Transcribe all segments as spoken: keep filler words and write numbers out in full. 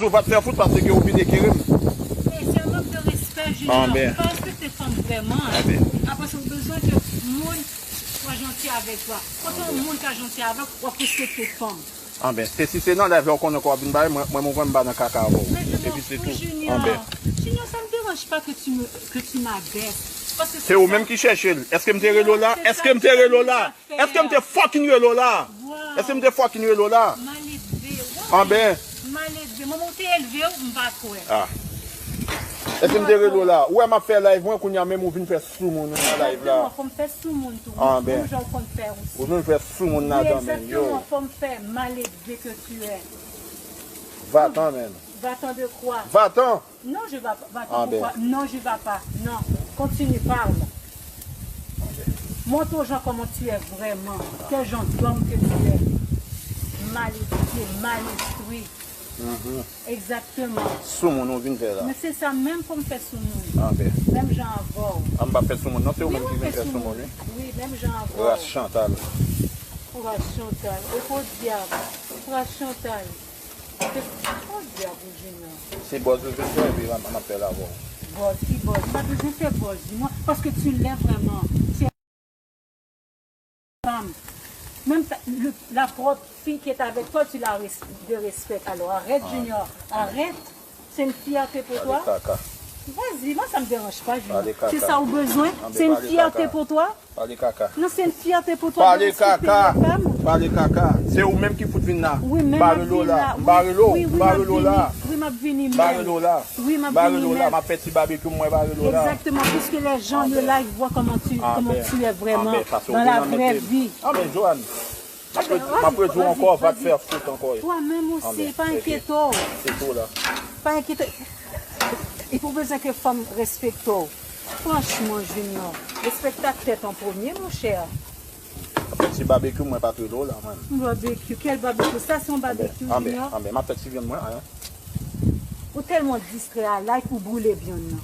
Ou pa t fè fout paske ou vin ekere m. Hey, c'est un manque de respect, Junior. Ou pa respekte fanm vrèman. Apre sa, ou bezwen ke moun swa janti avèk ou. Kote yon moun ka janti avèk ou, w ap respekte fanm. Anben, se si se nan live la ou konnen kò w ap vin bay, mwen, mwen, mwen, mwen ba nan kaka avè w. Epi se tou. Anben. Junior, ça me dérange pas que tu me, que tu m'abaisses. Paske se ou menm ki chèche l. Èske m te rele w la? Èske m te rele w la? Èske m te fucking rele w la? Èske m te fucking rele w la? Maledve, why? Anben. Maledve, manman w te elve w, m pa kwè. Ah. Èske m te rele w la? Ou wè m ap fè live mwen, kounye a menm ou vin fè soumoun ou nan live la. Exactement, fò m fè soumoun tou. Anben. Menm jan w konn fè osi. Ou vin fè soumoun ladan menm, yo. Exactement, fò m fè maledve que tu es. Va-t'en, man. Va-t'en de quoi? Va-t'en! Non, je vais pas. Va-t'en pourquoi? Non, je vais pas. Non, continue, parle. Montre aux gens comment tu es vraiment. Quel genre d'homme que tu es. Mal éduqué, mal instruit. Exactement. Soumoun ou vin fè la. Men se sa menm pou m fè soumoun. Anben. Menm jan avè w. An m pa fè soumoun non, se ou menm ki vin fè soumoun, wi. Wi, menm jan avè w. Ras Chantal. Ras Chantal. O podyab. Ras Chantal. Se, o dyab, Junior. Se bòz ou vin fè, epi m ap fè l avè w. Bòz, ki bòz? M pa bezwen fè bòz, Junior, paske tu l'es vraiment. C'est femme. Même ta- le- la propre fille qui est avec toi, tu la res- de respect. Alors arrête, Junior, arrête. C'est une fierté pour toi. Vas-y, moi ça me dérange pas, Junior. C'est ça ou besoin? C'est une fierté pour toi. Pale kaka. Non, c'est une fierté pour toi de respecter les femmes. Pale kaka. Se ou menm ki fout vin la. Wi, men m ap vin la. M pa rele w la. M pa rele w la. Wi, m ap vini. Wi, m ap vini. M pa rele w la. Wi, m ap vini. M pa rele w la. M ap fè ti babekyou mwen, pa rele w la. Exactement, puisque les gens de live voient comment tu, comment tu es vraiment dans la vraie vie. Anben, paske ou vin nan mete m. Anben, Joanne. M ap redi w ankò, va te fè fout ankò. Toi menm osi, pa enkyete w. Se tou la. Pa enkyete. Epi ou bezwen ke fanm respekte w. Franchman, Junior, respekte tèt an premye, monchè. Apre ti babekyou, mwen pa t rele w la, mwen. Yon babekyou? Kèl babekyou? Sa se yon babekyou, Junior? Anben, anben, m ap fè ti vyann mwen, a. Ou tèlman distrè a live, ou boule vyann nan.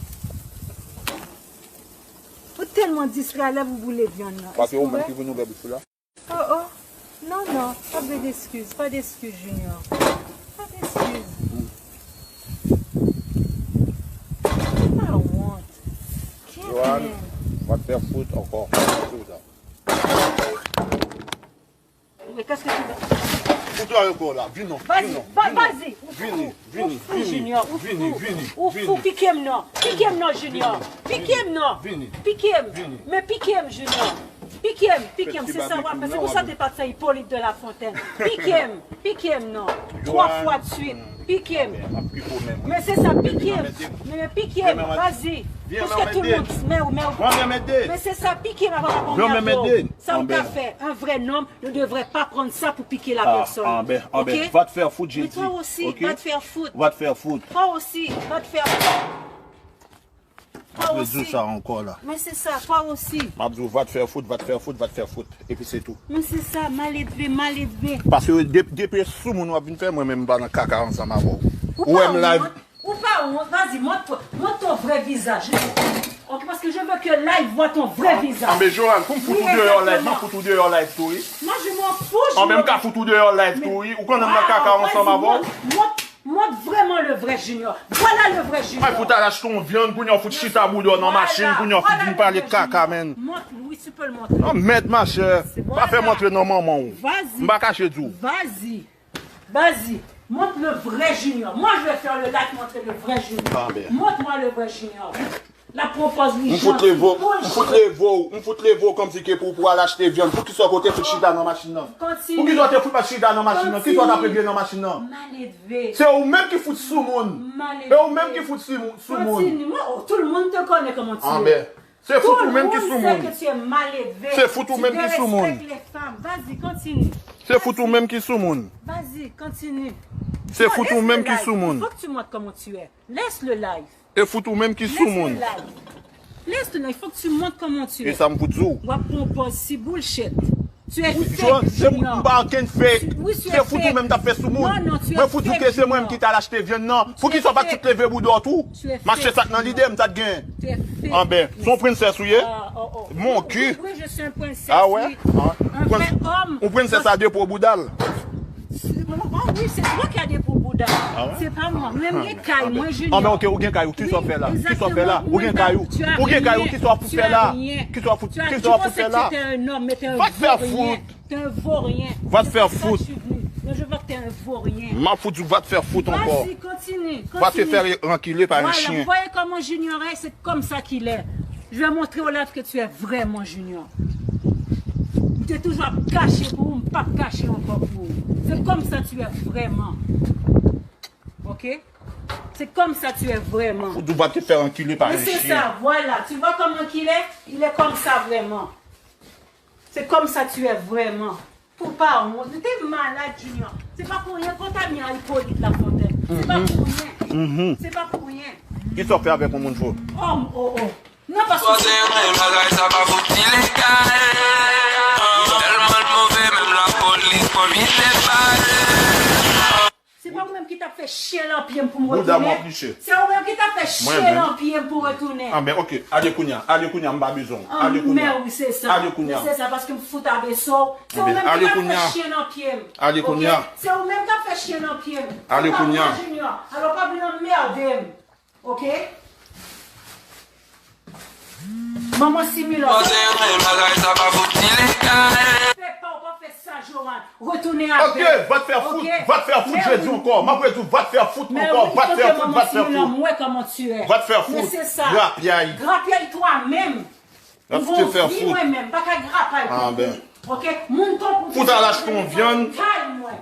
Ou tèlman distrè a live, ou boule vyann nan. Paske ou menm ki vin ouvè bouch ou la. Oh, oh. Non, non, pa bezwen d'excuse, pas d'excuse, Junior. Pas d'excuse. Ou pa wont. Joanne, va te fè fout ankò. Mais qu'est-ce que tu veux? Ou dwe ankò la, vin non, vin non, vin non. Vas-y, vas-y. Vini, vini, vini, vini, vini, vini. Ou fou, pike m non. Pike m non, Junior. Pike m non. Pike m. Men pike m, Junior. Pike m, pike m. Se sa w ap fè. Se pou sa te pa t fè Hippolyte de la Fontaine. Pike m, pike m non. Twa fwa de swit. Pike m. Men se sa, pike m. Men pike m, vas-y. Puisque tout le monde, men, men, men se sa, pike m avan m ap pran mèt ou. Sa m ka fè, un vrai homme ne devrait pas prendre ça pour piquer la personne. Anben, anben, va te fè fout, j'ai dit. Mais toi aussi, va te faire foutre. Va te fè fout. Toi aussi, va te faire foutre. M ap redi w sa ankò la. Men se sa, toi aussi. M ap di w, va te fè fout, va te fè fout, va te fè fout. Epi se tou. Men se sa, maledve, maledve. Paske de- depi e soumoun w ap vin fè, mwen menm m pa nan kaka ansanm avè w. Ou wè m live. Ou pa wont, vas-y, montre, montre ton vrai visage. Ok, parce que je veux que live voit ton vrai visage. Anben, Joanne, pou m fout ou deyò live, m ap fout ou deyò live tou, wi. Moi, je m'en fous, Junior. Anben, m ka fout ou deyò live tou, wi. Ou konnen m nan kaka ansanm avè w. Montre, montre vraiment le vrai Junior. Voilà le vrai Junior. Ay, fout al achte yon vyann, kounye a w fout chita bouda w nan machin, kounye a w fout vin pale kaka, man. Montre, oui, tu peux le montrer. Non, mèd, machè. Pa fè m antre nan manman w. Vas-y. M pa kache di w. Vas-y. Vas-y, montre le vrai Junior. Moi, je vais faire le live, montrer le vrai Junior. Anben. Montre-moi le vrai Junior. La propose li. M fout leve w, m fout leve w, m fout leve w kòmsi ke pou, pou al achte vyann. Poukisa w kote fout chita nan machin nan? Continue. Poukisa w te fout pa chita nan machin nan? Kisa w t ap regle nan machin nan? Maledve. Se ou menm ki fout soumoun. Maledve. E ou menm ki fout soumoun. Continue. Moi, oh, tout le monde te connaît comment tu es. Anben. Se fout ou menm ki soumoun. Tout le monde sait que tu es mal élevé. Se fout ou menm ki soumoun. Tu dérespectes les femmes. Vas-y, continue. Se fout ou menm ki soumoun. Vas-y, continue. Se fout ou menm ki soumoun. Il faut que tu montres comment tu es. Laisse le live. E fout ou menm ki soumoun. Laisse le live. Laisse le live. Il faut que tu montres comment tu es. E sa m fout di w. W ap pran pòz si bullshit. Tu es fake, Junior. Joanne, se m pa ankenn fake. Se fout ou menm t ap fè soumoun. Mwen fout di w ke se mwen ki t al achte vyann nan. Poukisa w pa t fout leve bouda w tou? Mache sa k nan lide m ta t gen. Anben, se yon prensès ou ye? Mon ki. Ah ouais? Yon prensès a depo bouda l. Oh oui, c'est toi qui as des bouts. Ah ouais? C'est pas moi. Même les cailles, moi, Junior. Ah ben, ok, ou gen kay ou, kisa w fè la? Kisa w fè la? Ou gen kay ou, ou gen kay ou, kisa w fout fè la? Kisa w fout, kisa w fout fè la? Va te fè fout. T'es un vaurien. Va te fè fout. Non, je vois que t'es un vaurien. M ap fout ou va te fè fout ankò. Vas-y, continue, continue. Va te fè ankile pa yon chyen. Voilà, vous voyez comment Junior est, c'est comme ça qu'il est. Je vais montrer au live que tu es vraiment Junior. Ou te toujou ap kache pou ou, m p ap kache ankò pou ou. C'est comme ça tu es vraiment. Ok? C'est comme ça tu es vraiment. Ou va te fè ankile pa yon chyen. Mais c'est ça, voilà. Tu vois comment qu'il est? Il est comme ça vraiment. C'est comme ça tu es vraiment. Pou pa wont. Ou te malad, Junior. Se pa pou ryen kontamine a Hyppolite Lafontaine. Se pa pou ryen. Se pa pou ryen. Kisa w fè avèk yon moun fou? Oh, oh, oh. Non, paske se yon bagay sa pa fout ilegal. Tèlman l move, menm lapolis konbite bal. Se pa ou menm ki t ap fè chen lan pye m pou m retounen? Se ou menm ki t ap fè chen lan pye m pou retounen? Ah, ben, ok. Ale kounya. Ale kounya, m pa bezwen w. Ale kounya. Men wi, se sa. Ale kounya. Se sa, paske m fout abeso w. Se ou menm ki t ap fè chen lan pye m. Ale kounya. Se ou menm k ap fè chen lan pye m. Ale kounya. Junior. Alò, pa vin anmède m. Ok? Manman similan. Fè pa w pa fè sa, Johan. Retounen avè l. Ok, va te fè fout, va te fè fout jodi ankò. M ap redi w, va te fè fout ankò, va te fè fout, va te fè fout. Mwen kòman ti ye. Va te fè fout. Grapyay. Grapyay twa menm. Ou gon vi mwen menm, pa ka grapay pou ou. Ok? Moun tankou ou fout al achte yon vyann.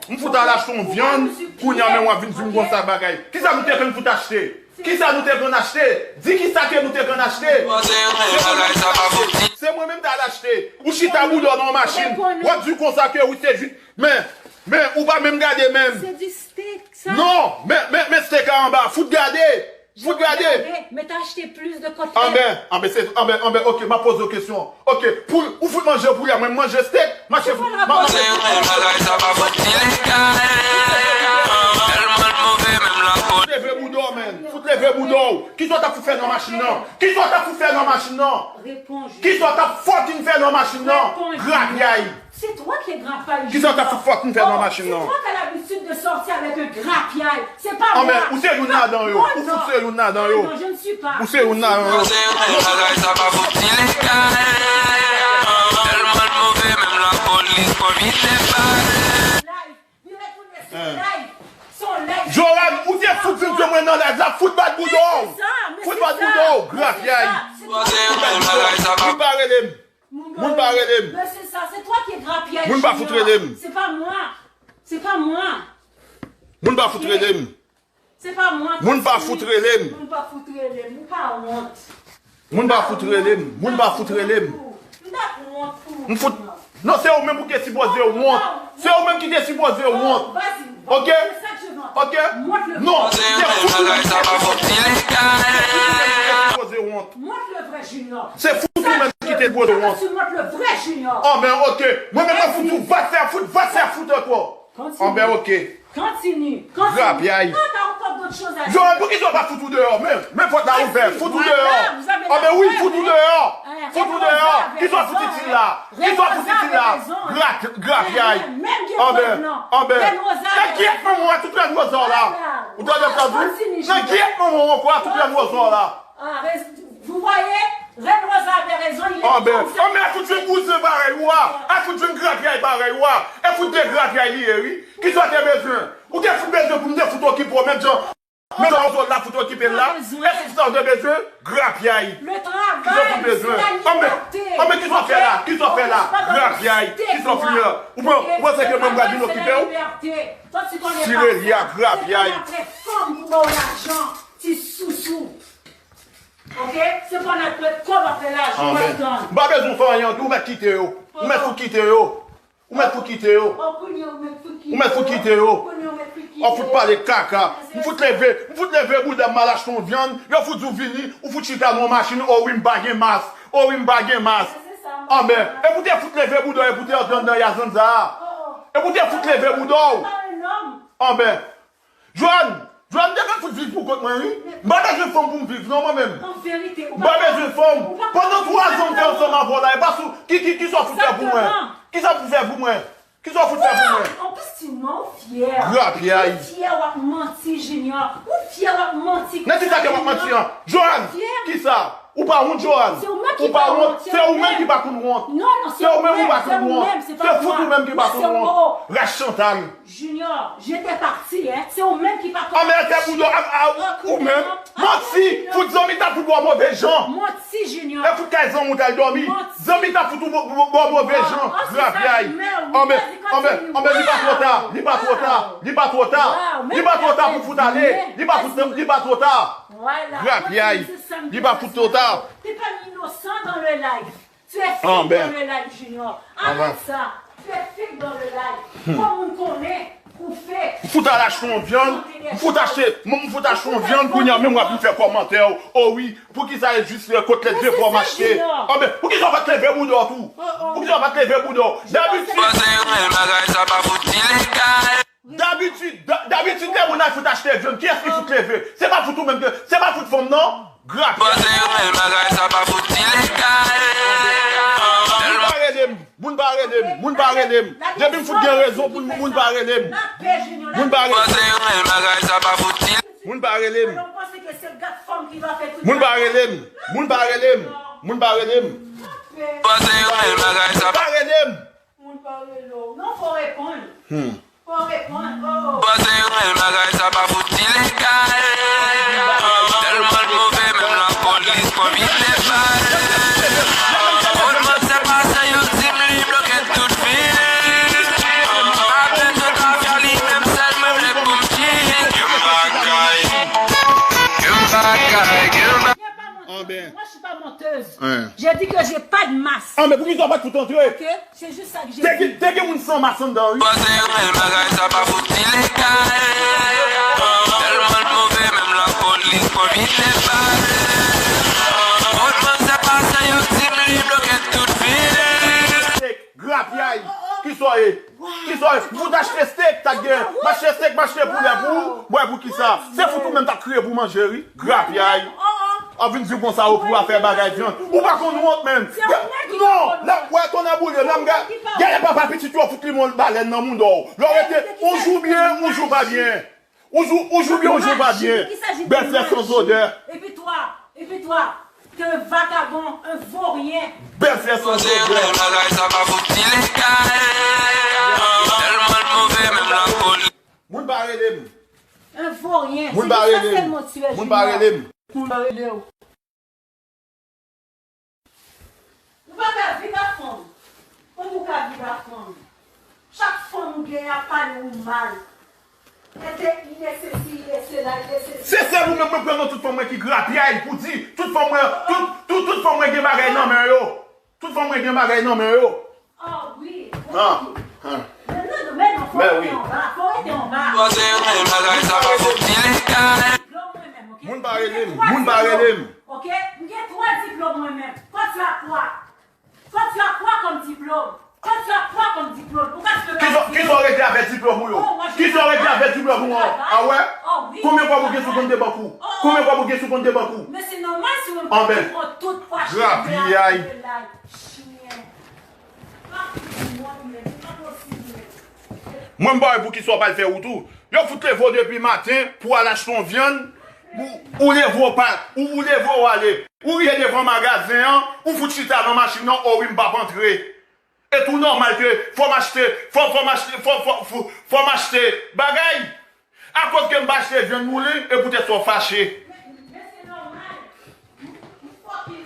M fout al achte yon vyann, kounya menm w ap vin di m konsa bagay. Kisa nou te konn fout achte? Kisa nou te konn achte? Di kisa ke nou te konn achte? Se mwen menm t al achte. Ou chita bouda w nan yon machin. W ap di konsa ke wi se jis. Men, men, ou pa menm gade menm. Se di steak sa. Non, men, men, men steak la anba. Fout gade. Fout gade. Men t achte plis de kotlèt. Anben, anben, se, anben, anben, ok, m ap poze w kesyon. Ok, pou, ou fout manje poulye, mwen m manje steak, mache fout. Se pa la pòz. Fout leve bouda w, men. Fout leve bouda w. Kisa w t ap fout fè nan machin nan? Kisa w t ap fout fè nan machin nan? Kisa w t ap fucking fè nan machin nan? Grapyay. C'est toi qui es grapyay. Kisa w t ap fout fucking fè nan machin nan? C'est toi qui as l'habitude de sortir avec un grapyay. C'est pas moi. Anben, ou se youn ladan yo. Ou fout se youn ladan yo. Non, je ne suis pas. Ou se youn ladan yo. Tèlman move, menm lapolis konbite bal. Johan, ou te fout vin jwenn mwen nan live la, fout bat bouda w. Fout bat bouda w, grapyay. Fout bat bouda w. Ou pa rele m. Moun pa rele m. Mesye sa, se twa ki grapyay. Moun pa fout rele m. Se pa mwa. Se pa mwa. Moun pa fout rele m. Se pa mwa. Moun pa fout rele m. Moun pa fout rele m. Ou pa wont. Moun pa fout rele m. Moun pa fout rele m. M t ap wont pou ou. M fout. Non, se ou menm ou te sipoze wont. Se ou menm ki te sipoze wont. Ok? Ok? Non, se fout ou menm ki te sipoze wont. Montre le vrai Junior. Se fout ou menm ki te dwe wont. Montre le vrai Junior. Anben, ok. Mwen menm, mwen fout ou, va te fè fout, va te fè fout ankò. Anben, ok. Kontinye. Grapyay. Joel, poukisa w pa fout ou deyò? Men, men pòt la ouvè. Fout ou deyò. Anben wi, fout ou deyò. Fout ou deyò. Kisa w fout itil la? Kisa w fout itil la? Grapyay. Anben, anben. Nan gyèt manman w a tout rèn woza w la. Ou tande sa di? Nan gyèt manman w ankò a tout rèn woza w la. Ah, vous voyez, Red Rose avait raison, il est... Anben, anben, a fout jwenn bouzen parèy ou a, a fout jwenn grapyay parèy ou a, e fout de grapyay li ye, wi. Kisa w te bezwen? Ou te fout bezwen pou m te fout okipe w, menm jan, menm jan zòt la fout okipe l la, e fout sa w te bezwen? Grapyay. Kisa w fout bezwen? Anben, anben, kisa w fè la? Kisa w fè la? Grapyay. Kisa w fè la? Ou panse ke mwen m pral vin okipe w? Sirelya, grapyay. Ti sousou. Ok? Se pandan l pran kòb apre lajan w ap tann. M pa bezwen fè anyen, ou mèt kite yo. Ou mèt fout kite yo. Ou mèt fout kite yo. Ou mèt fout kite yo. Ou fout pale kaka. M fout leve, m fout leve bouda m al achte yon vyann. Yo fout di w vini, ou fout chita nan yon machin. O wi, m pa gen mas. O wi, m pa gen mas. Anben, e pou te fout leve bouda w, e pou te antre anndan yazanza a. E pou te fout leve bouda w. Anben. Johan, Johan, m te konn fout viv pou kont mwen, wi. M pa bezwen fanm pou m viv, non, mwen menm. M pa bezwen fanm. Pandan twa zan m fè ansanm avè w la, e pa sou, ki, ki, kisa w fout fè pou mwen? Kisa w fout fè pou mwen? Kisa w fout fè pou mwen? Anplis, ti non, ou fyè. Grapyay. Ou fyè, w ap manti, Junior. Ou fyè, w ap manti. Nan kisa ke m ap manti an? Johan, kisa? Ou pa wont, Johan? Ou pa wont? Se ou menm ki pa konn wont. Non, non, se ou menm ou pa konn wont. Se fout ou menm ki pa konn wont. Rach Chantal. Junior, je t'ai parti, hein. Se ou menm ki pa konn. Anmède bouda ou menm. Manti. Fout zanmi ta fout bò move jan. Manti, Junior. E fout kay zanmi w t al dòmi. Zanmi ta fout ou bò move jan. Grapyay. Anben, anben, anben, li pa twò ta. Li pa twò ta. Li pa twò ta. Li pa twò ta pou fout ale. Li pa fout, li pa twò ta. Grapyay. Li pa fout twò ta. Te pa inosan dans le live. Tu es fake dans le live, Junior. Arrête ça. Tu es fake dans le live. Fò moun konnen ou fake. M fout al achte yon vyann. M fout achte, m fout achte yon vyann kounye a menm w ap vin fè kòmantè. O wi, poukisa e jis kote leve pou m achte? Anben, poukisa w pa t leve bouda w tou? Poukisa w pa t leve bouda w? Dabitid, Pase yon bagay sa pa fout ilegal. Dabitid, da- dabitid lè moun al fout achte vyann, kiyès ki fout leve? Se pa fout ou menm ke, se pa fout fanm nan. Grapyay. Pase yon bagay sa pa fout ilegal. Moun pa rele m, moun pa rele m, moun pa rele m. Depi m fout gen rezon pou moun pa rele m. Moun pa rele m. Pase yon bagay sa pa fout ilegal. Moun pa rele m. Moun pa rele m, moun pa rele m, moun pa rele m. Pase yon bagay sa pa rele m. Moun pa rele w. Non, fò w reponn. Hmm. Fò w reponn. Oh. Panse yon bagay sa pa fout ilegal. Tèlman l move, menm lapolis konfime bal. Kout manzè pase, yo di m li bloke tout vil. Apre tout afè li, menm sèl mwen vle pou m di. Yon bagay, yon bagay, yon bagay. Anben. Moi, je suis pas menteuse. Hein. J'ai dit que j'ai pas de masse. Anben, poukisa w pa t fout antre? Ok? C'est juste ça que j'ai dit. Te gen, te gen moun san mas anndan, wi. Panse yon bagay sa pa fout ilegal. Tèlman l move, menm lapolis konfime bal. Kout manzè pase, yo di m li bloke tout vil. Grapyay. Kisa w ye? Kisa w ye? M fout achte steak, ta gen. M achte steak, m achte poulè pou ou. Mwen, poukisa? Se fout ou menm t ap kriye pou manje, wi. Grapyay. W ap vin di konsa yo pou afè bagay vyann. Ou pa konn wont, menm. Non, lè w wè tonnè boule, lè m gade, gade papa pitit yo fout limon balèn nan mouda w. Lè w rete, yon jou byen, yon jou pa byen. Ou jou, ou jou byen, ou jou pa byen. Bèl flè san zodè. Et puis toi, et puis toi, t'es un vagabond, un vaurien. Bèl flè san zodè. Bagay sa pa fout ilegal. Tèlman l move, menm lapolis. Moun pa rele m. Un vaurien. Moun pa rele m. Moun pa rele m. Moun pa rele w. Ou pa ka viv ak fanm. Kòman ou ka viv ak fanm? Chak fanm ou genyen ap pale ou mal. E te, il est ceci, il est cela, il est ceci. Se sèl ou menm mwen pran nan tout fanm mwen ki grapyay pou di tout fanm mwen, tout, tout, tout fanm mwen gen bagay nan men yo. Tout fanm mwen gen bagay nan men yo. Oh wi. Ah, ah. Men non, men non, fò rete anba, fò rete anba. Panse yon bagay sa pa fout ilegal. Diplôme mwen menm, ok? Moun pa rele m, moun pa rele m. Ok? M gen twa diplôme mwen menm. Quand tu as quoi? Quand tu as quoi comme diplôme? Quand tu as quoi comme diplôme? Ou ka fè. Kisa, kisa w regle avèk diplòm ou yo? Kisa w regle avèk diplòm ou an? Ah ouais? Konbyen kòb ou gen sou kont de bank ou? Konbyen kòb ou gen sou kont de bank ou? Men se nòmal si mwen pran tout pou achte vyann. Grapyay. Mwen m pa wè poukisa w pa al fè wout ou. Yo fout leve w depi maten pou al achte yon vyann. Ou, ou leve w pa, ou, ou leve w ale. Ou rive devan magazen an, ou fout chita nan machin nan, o wi m p ap antre. E tou nòmal ke fò m achte, fò, fò m achte, fò, fò, fò, fò m achte bagay. Akoz ke m pa achte vyann mouli, e poutèt sa w fache.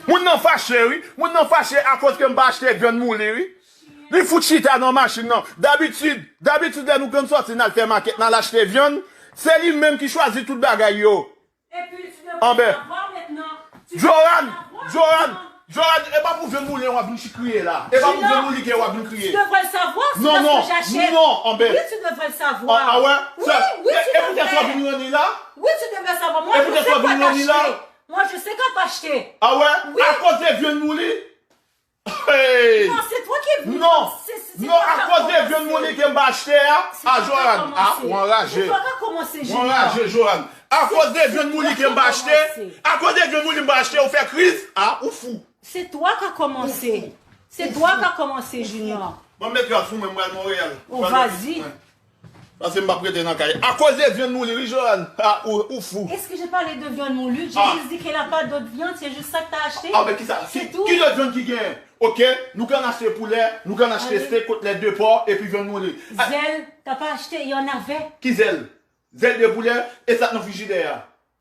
Moun nan fache, wi. Moun nan fache akoz ke m pa achte vyann mouli, wi. Li fout chita nan machin nan. Dabitid, dabitid lè nou konn sòti n al fè makèt, n al achte vyann, se li menm ki chwazi tout bagay yo. Anben. Johan, Johan, Johan, e pa pou vyann mouli w ap vin kriye la. E pa pou vyann mouli ke w ap vin kriye. Tu devrais le savoir, c'est parce que j'achète. Non, non, non, anben. Oui, tu devrais le savoir. Ah, ah ouais? Oui, oui, tu devrais. E poutèt sa w vin ranni la? Oui, tu devrais savoir. Moi, je sais quoi t'acheter. Moi, je sais quoi t'acheter. Ah ouais? Oui. Akoz de vyann mouli? Hey! Non, c'est toi qui es venu. Non, non, akoz de vyann mouli ke m pa achte a, a Johan. Ah, ou anraje. Ou anraje, Johan. Akoz de vyann mouli ke m pa achte, akoz de vyann mouli m pa achte, ou fè kriz. Ah, ou fou. C'est toi qui a commencé. C'est toi qui a commencé, Junior. Mwen met rad sou mwen, mwen al Monreyal. Ou vazi. Paske m p ap rete nan kay. Akoz de vyann mouli, wi, Joanne. Ah, ou, ou fou. Est-ce que j'ai parlé de viande moulue? J'ai juste dit qu'elle a pas d'autre viande, c'est juste ça que t'as acheté. Ah, men ki sa? Ki, ki lòt vyann ki genyen? Ok, nou konn achte poulè, nou konn achte steak, kotlèt de pò, epi vyann mouli. Ah. Zèl, t'as pas acheté, il y en avait. Ki zèl? Zèl de poulè, e sa k nan frijidè a.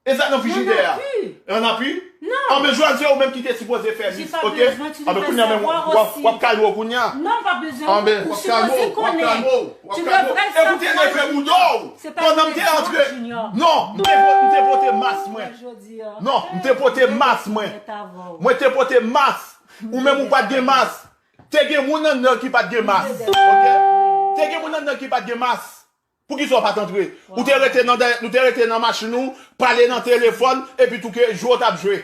E sa k nan frijidè a? Il y en a plus. Non. Anben, Joanne, se ou menm ki te sipoze fè lis, ok? Anben, kounye a menm, w ap, w ap kalme w kounye a. Non, pa bezwen. Anben, w ap kalme w, w ap kalme w, w ap kalme w. E ou te leve bouda w pandan m te antre. Non, m te po-, m te pote mas mwen. Non, m te pote mas mwen. Mwen te pote mas. Ou menm ou pa t gen mas. Te gen moun anndan ki pa t gen mas. Ok? Te gen moun anndan ki pa t gen mas. Poukisa w pa t antre? Ou te rete nan dèyè, ou te rete nan machin ou, pale nan telefòn, epi tou ke jwe w t ap jwe.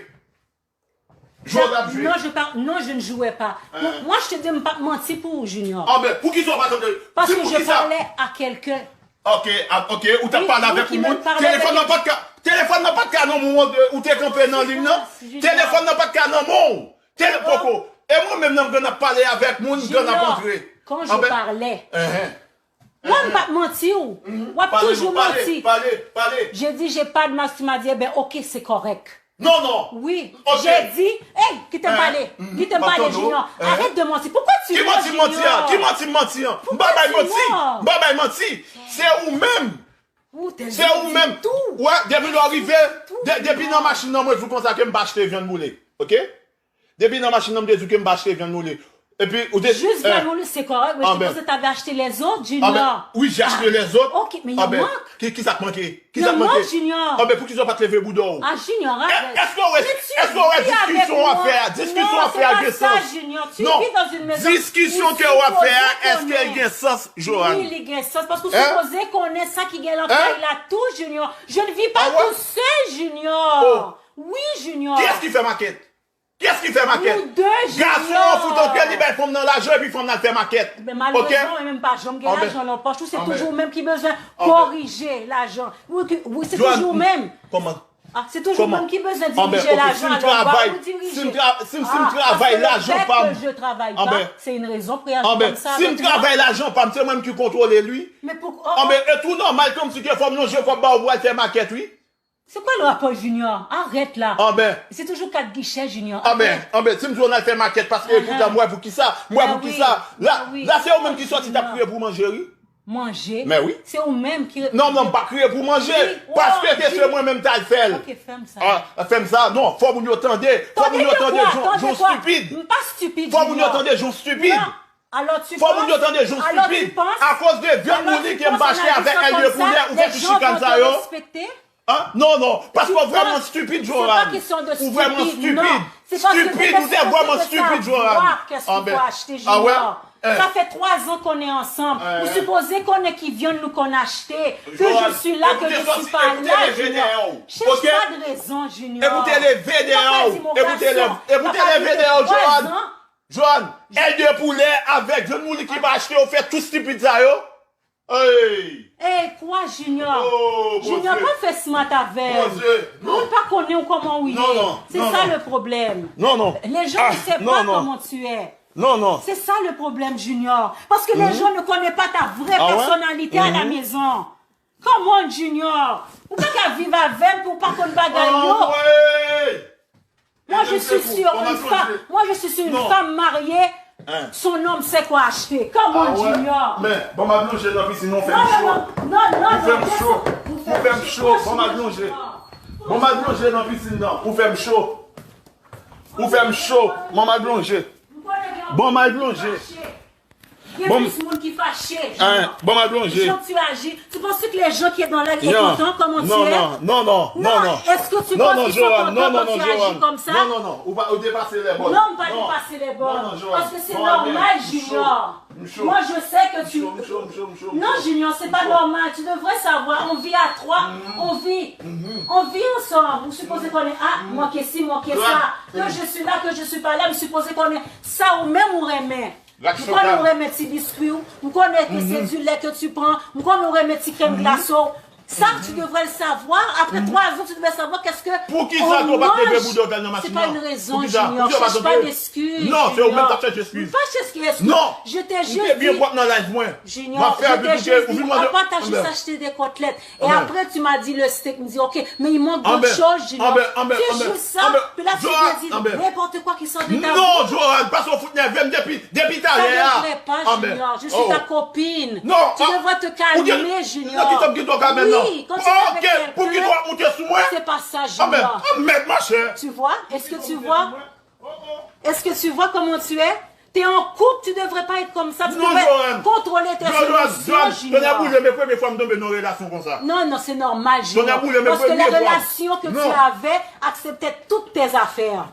Jwe w t ap jwe. Non, je pas, non, je ne jouais pas. Moi, je te dis, m p ap manti pou ou, Junior. Ah, men poukisa w pa t antre? Parce que je parlais à quelqu'un. Ok, ah, ok, ou t ap pale avèk yon moun. Telefòn nan pa t ka, telefòn nan pa t ka nan men w, ou te kanpe nan liy nan. Telefòn nan pa t ka nan men w. Tele-, poko. E mwen menm nan m konn ap pale avèk moun, m konn ap antre. Quand je parlais. Mwen, m p ap manti w. W ap toujou manti. Pale, pale, pale. Je dis, j'ai pas de masque, tu m'as dit, eh ben, ok, c'est correct. Non, non. Oui, j'ai dit, hey, kite m pale. Kite m pale, Junior. Arrête de mentir. Pourquoi tu mens, Junior? Ki manti m manti an? Ki manti m manti an? M pa bay manti. M pa bay manti. Se ou menm. Se ou menm. Wè, depi lè w rive, de-, depi nan machin nan, mwen di w konsa ke m pa achte vyann boule. Ok? Depi nan machin nan, m te di w ke m pa achte vyann boule. Epi, ou te... Juste vyann boule, c'est correct, mais je pensais que t'avais acheté les autres, Junior. Ah ben, oui, j'ai acheté les autres. Ok, mais il y a manque. Ki, ki sa k manke? Ki sa k manke? Junior. Ah ben, poukisa w pa t leve bouda w? Ah, Junior, arrête. Èske w wè, èske w wè diskisyon w ap fè a? Diskisyon w ap fè a gen sans. Non, diskisyon ke w ap fè a, èske l gen sans, Joanne? Oui, li gen sans, paske w sipoze konnen sa ki gen nan kay la tou, Junior. Je ne vis pas tout seul, Junior. Oui, Junior. Kiyès ki fè makèt? Kiyès ki fè makèt? Nou de, Junior. Gason an fout antre, li bay fanm nan lajan, epi fanm nan al fè makèt. Men malerezman, mwen menm pa janm gen lajan nan pòch ou, se toujou ou menm ki bezwen korije lajan. Wi, ki, wi, se toujou ou menm. Kòman? Ah, se toujou ou menm ki bezwen dirije lajan, alò, ou dirije. Si m tra-, si m, si m travay lajan pa m, anben, se yon rezon pou y aji konsa avèk mwen. Si m travay lajan pa m, se mwen menm ki kontwole l, wi. Men pou, anben, e tou nòmal kòmsi ke fò m lonje kòb ba w pou w al fè makèt, wi. C'est quoi le rapport, Junior? Arrête là. Anben. C'est toujours quatre guichets, Junior. Anben, anben, si m di w n al fè makèt, paske poutan m wè poukisa, m wè poukisa. La, la se ou menm ki sòti t ap kriye pou manje, wi. Manje? Men wi. Se ou menm ki... Non, non, m pa kriye pou manje, paske ke se mwen menm t al fè l. Ok, fè m sa. Ah, fè m sa, non, fò moun yo tande, fò moun yo tande jan, jan w stipid. M pa stipid, Junior. Fò moun yo tande jan w stipid. Non. Alò, tu penses, alò, tu penses, alò, tu penses que en pensant à des choses comme ça, les gens vont te respecter? Hein? Non, non, paske w vrèman stipid, Joanne. Ou vrèman stipid. Stipid, ou te vrèman stipid, Joanne. Anben, ah wè? Ça fait trois ans qu'on est ensemble. Ou sipoze konnen ki vyann nou konn achte. Que je suis là, que je suis pas là, Junior. Cherche pas de raison, Junior. Epi w te leve dèyè w. Epi w te leve dèyè w, Joanne. Joanne, èl de poulè avèk vyann mouli ki pa achte, ou fè tout stipid sa yo. Hey! Hey, kwa, Junior? Oh, Junior, pa fè smart avè m. Moun pa konnen w kòman w ye. Se sa le problème. Non, non. Les gens ne savent pas comment tu es. Non, non. C'est ça le problème, Junior. Parce que les gens ne connaissent pas ta vraie personnalité à la maison. Come on, Junior. Ou pa ka viv avè m pou w pa konn bagay yo. Moi, je suis sur une femme. Moi, je suis sur une femme mariée. Son homme sait quoi acheter. Come on, Junior. Men, ban m al plonje nan pisin nan, ou fè m cho. Non, non, non, non, non. Ou fè m cho. Ou fè m cho. Ban m al plonje. Ban m al plonje nan pisin nan. Ou fè m cho. Ou fè m cho. Ban m al plonje. Ban m al plonje. Gen plis moun ki fache, Junior. Ban m al plonje. Jan tu agis, tu penses que les gens qui est dans la rue est content comment tu es? Non, non, non, non, non. Est-ce que tu penses qu'ils sont contents quand tu agis comme ça? Non, non, non, ou pa, ou depase lè bòn. Non, m pa depase lè bòn. Paske se nòmal, Junior. Moi, je sais que tu... Non, Junior, c'est pas normal. Tu devrais savoir, on vit à trois, on vit, on vit ensemble. Ou sipoze konnen, ah, manke si, manke sa. Que je suis là, que je suis pas là, m sipoze konnen sa ou menm ou renmen. M konnen ou renmen ti biskwi w. M konnen ke se du lait que tu prends. M konnen ou renmen ti krèm glase w. Ça, tu devrais le savoir. Après trois ans, tu devrais savoir qu'est-ce que... Poukisa ou pa te leve bouda nan machin nan? C'est pas une raison, Junior. Cherche pas d'excuses, Junior. Non, se ou menm k ap chèche eskiz. Je t'ai juste dit, Junior, je t'ai juste dit, à part t'as juste acheté des côtelettes. Et après, tu m'as dit le steak. Je me dis, ok, mais il manque d'autres choses, Junior. C'est juste ça. Puis là, tu me dis n'importe quoi qui sort de ta bouche. Non, Joanne, paske ou fout nève m depi Depi talè a. Ça devrait pas, Junior. Je suis ta copine. Non, tu devrais te calmer, Junior. Nan ki tan m gen dwa kalme m nan? Oui, quand tu es avec quelqu'un, c'est pas ça, Junior. Anmèd, anmèd, machè. Tu vois? Est-ce que tu vois? Est-ce que tu vois comment tu es? T'es en couple, tu devrais pas être comme ça. Tu devrais contrôler tes émotions, Junior. Tonnè boule, men premye fwa m tonbe nan relasyon konsa. Non, non, c'est normal, Junior. Parce que la relation que tu avais acceptait toutes tes affaires.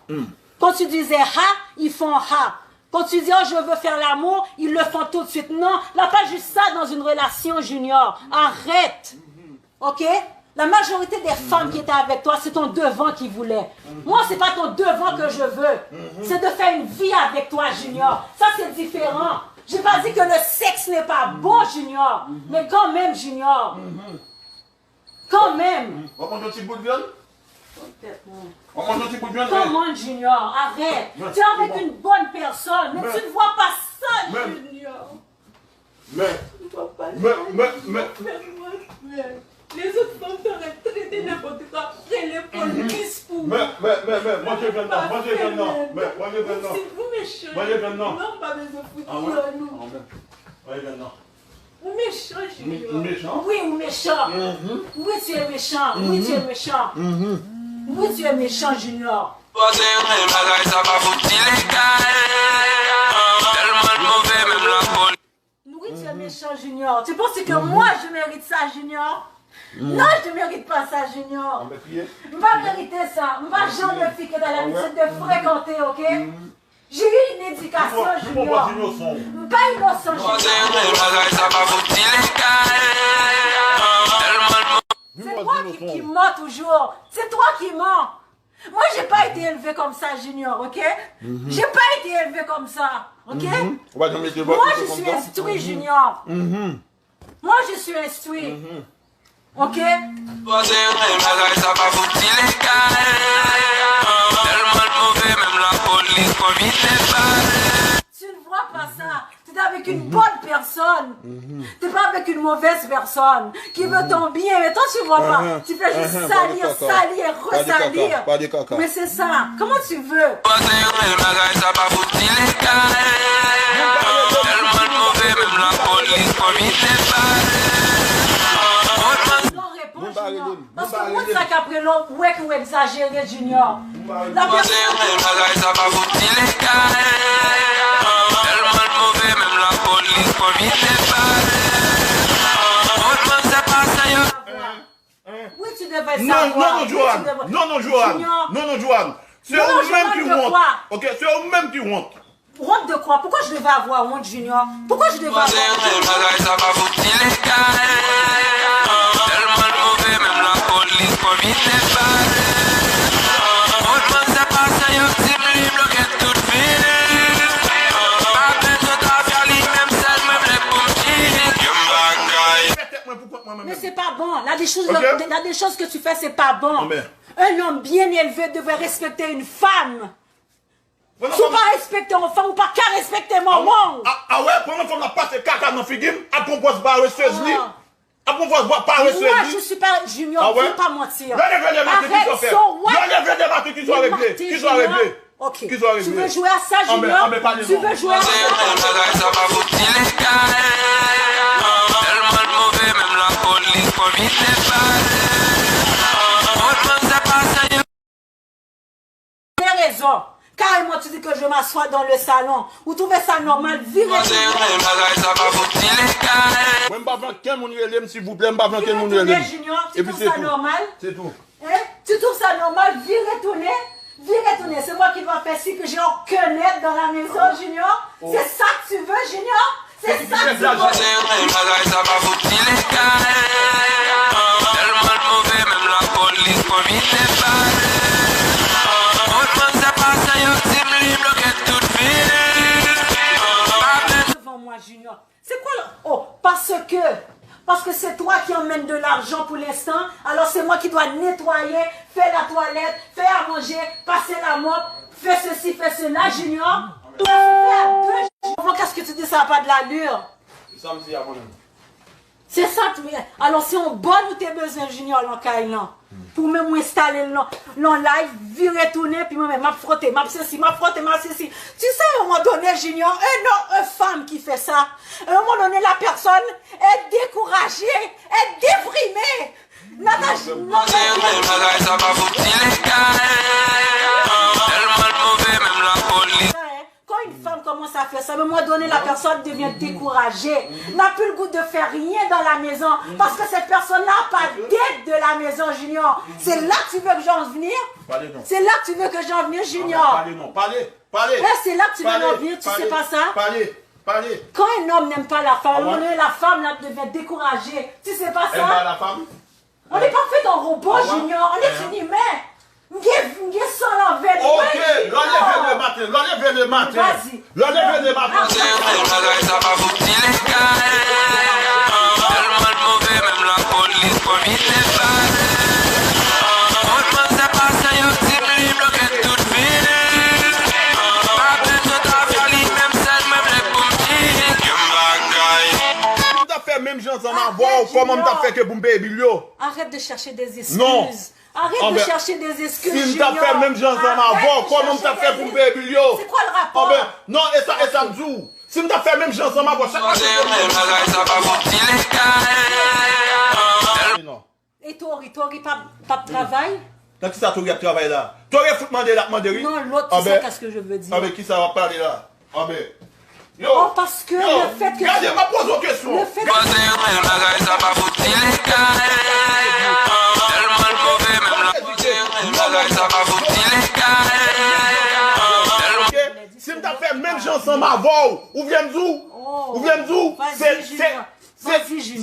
Quand tu disais ha, ils font ha. Quand tu dis, oh, je veux faire l'amour, ils le font tout de suite. Non, là, pas juste ça dans une relation, Junior. Arrête. Ok? La majorité des femmes qui étaient avec toi, c'est ton devant qu'ils voulaient. Moi, c'est pas ton devant que je veux. C'est de faire une vie avec toi, Junior. Ça, c'est différent. J'ai pas dit que le sexe n'est pas bon, Junior. Mais quand même, Junior. Quand même. W ap manje yon ti bout vyann? Tèt mwen. W ap manje yon ti bout vyann? Come on, Junior, arrête. Tu es avec une bonne personne, mais tu ne vois pas ça, Junior. Tu ne vois pas ça, Junior. Fais-moi souffrir. Les autres femmes t'auraient traité n'importe quoi, rele polis pou ou. Men, men, men, men, manje vyann nan, manje vyann nan, men, manje vyann nan. Si vous méchant, manje vyann nan. Non, m pa bezwen fout yo nou. Manje vyann nan. Ou méchant, Junior. M méchant? Oui, ou méchant. Oui, tu es méchant. Oui, tu es méchant. Oui, tu es méchant, Junior. Panse yon bagay sa pa fout ilegal. Tèlman l move, menm lapolis. Oui, tu es méchant, Junior. Tu penses que moi, je mérite ça, Junior? Non, je ne mérite pas ça, Junior. M pa merite sa. M pa jan de fi ke w ta labitid de frekante, ok? J'ai eu une éducation, Junior. M pa inosan, Junior. C'est toi qui, qui mens toujours. C'est toi qui mens. Moi, j'ai pas été élevé comme ça, Junior, ok? J'ai pas été élevé comme ça, ok? Moi, je suis instruit, Junior. Moi, je suis instruit. Ok? Panse yon bagay sa pa fout ilegal. Tèlman l move, menm lapolis konvite bal. Tu ne vois pas ça. Tu es avec une bonne personne. T'es pas avec une mauvaise personne qui veut ton bien. Mais toi, tu vois pas. Tu fais juste salir, salir, ressalir. Mais c'est ça. Comment tu veux? Panse yon bagay sa pa fout ilegal. Tèlman l move, menm lapolis konvite bal. Non, reponn, Junior. Paske moun sa k ap rele w, wè ke w egzajere, Junior. Panse yon bagay sa pa fout ilegal. Tèlman l move, menm lapolis konvite bal. Tout moun se pase yo. Oui, tu devrais savoir. Non, non, Joanne. Non, non, Joanne. Non, non, Joanne. Se ou menm ki wont. Ok, se ou menm ki wont. Honte de quoi? Pourquoi je devais avoir honte, Junior? Pourquoi je devais avoir honte? Panse yon bagay sa pa fout ilegal. Tèlman l move, menm lapolis konvite bal. Tout moun se pase yo di m li bloke tout vil. Pa bezwen ta fè li, menm sèl mwen vle pou m chili. Yon bagay. Mais c'est pas bon. Il y a des choses, il y a des choses que tu fais, c'est pas bon. Un homme bien élevé devrait respecter une femme. Si w pa respekte yon fanm, ou pa ka respekte manman w. A, a wè, pandan fanm nan pase kaka nan figi m, ap pran pòz paresez li. Ap pran pòz paresez li. Moi, je suis pas Junior, dis pas mentir. Lè leve de maten, ki sa w fè? Lè leve de maten, ki sa w regle? Ki sa w regle? Ok. Ki sa w regle? Tu veux jouer à ça, Junior? Tu veux jouer à ça? Bagay sa pa fout ilegal. Tèlman l move, menm lapolis konvite bal. Tout moun se pase yo. T'as raison. Carrément, tu dis que je m'assois dans le salon. Ou trouve sa nòmal, vire tounen. Mwen, m pa vle ankenn moun rele m, silvouplè, m pa vle ankenn moun rele m. Vire tounen, Junior, tu trouves ça normal? Se tou. Hein? Tu trouves ça normal? Vire tounen, vire tounen. C'est moi qui dois faire si que j'ai aucun aide dans la maison, Junior. C'est ça que tu veux, Junior? Se sa ki bon. Panse yon bagay sa pa fout ilegal. Tèlman l move, menm lapolis konvite bal. Tout moun se pase yo di m li bloke tout vil. Pa bezwen devan mwen, Junior. C'est quoi le... Oh, parce que Parce que c'est toi qui emmènes de l'argent pour l'instant, alors c'est moi qui dois nettoyer, faire la toilette, faire à manger, passer la mop, faire ceci, faire cela, Junior. Ça se fait à deux. Bon, qu'est-ce que tu dis, ça n'a pas de l'allure. Sa m di a mwen menm. Se sa, alò se yon bòn ou te bezwen Junior lan kay lan. Pou menm ou enstale l lan, lan live, vire tounen, pi mwen menm, m ap fwote, m ap sesi, m ap fwote, m ap sesi. Tu sais, à un moment donné, Junior, un homme, une femme qui fait ça, à un moment donné, la personne est découragée, est déprimée. Natacha, non, non. Bagay sa pa fouti legal. Tèlman l move, menm lapolis. Quand une femme commence à faire ça, à un moment donné, la personne devient découragée, n'a plus le goût de faire rien dans la maison, parce que cette personne-là n'a pas d'aide de la maison, Junior. C'est là que tu veux que j'en vienne? Pale non. C'est là que tu veux que j'en vienne, Junior. Pale non, pale, pale. Là, c'est là que tu veux en venir, tu sais pas ça? Pale, pale. Quand un homme n'aime pas la femme, à un moment donné, la femme là devient découragée. Tu sais pas ça? Elle bat la femme? On n'est pas fait en robot, Junior. On est un humain. M gen, m gen san nan venn mwen, Junior. Ok, lè w leve le maten, lè w leve le maten. Vas-y. Lè w leve le maten. Bagay sa pa fouti legal. Tèlman l move, menm lapolis pran vite pale. Kot manzè pase, yo di m li bloke tout vil. Pa bezwen ta fè li menm sèl, menm lè pou m di yon bagay. Si m ta fè menm jan ansanm avè w, kòman m ta fè ke pou m peye bil yo? Arrête de chercher des excuses. Non. Arrête de chercher des excuses, Junior. Si m ta fè menm jan ansanm avè w, kòman m ta fè pou m peye bil yo? C'est quoi le rapport? Anben, non, e sa, e sa m di w. Si m ta fè menm jan ansanm avè w, chak maten. Bagay sa pa fouti legal. Non. E Tori, Tori p ap, p ap travay? Nan kisa Tori ap travay la? Tori fout mande l ap mande wi. Non, l'autre, tu sais qu'est-ce que je veux dire. Anben, kisa w ap pale la? Anben. Yo, oh, parce que yo, le fait que gade, m ap poze w kesyon. Le fait que... Panse yo menm bagay sa pa fouti legal. Tèlman l move, menm la panse yo menm bagay sa pa fouti legal. Tèlman... Ok, si m ta fè menm jan ansanm avè w, ou vle m di w? Ou vle m di w? Se, se, se,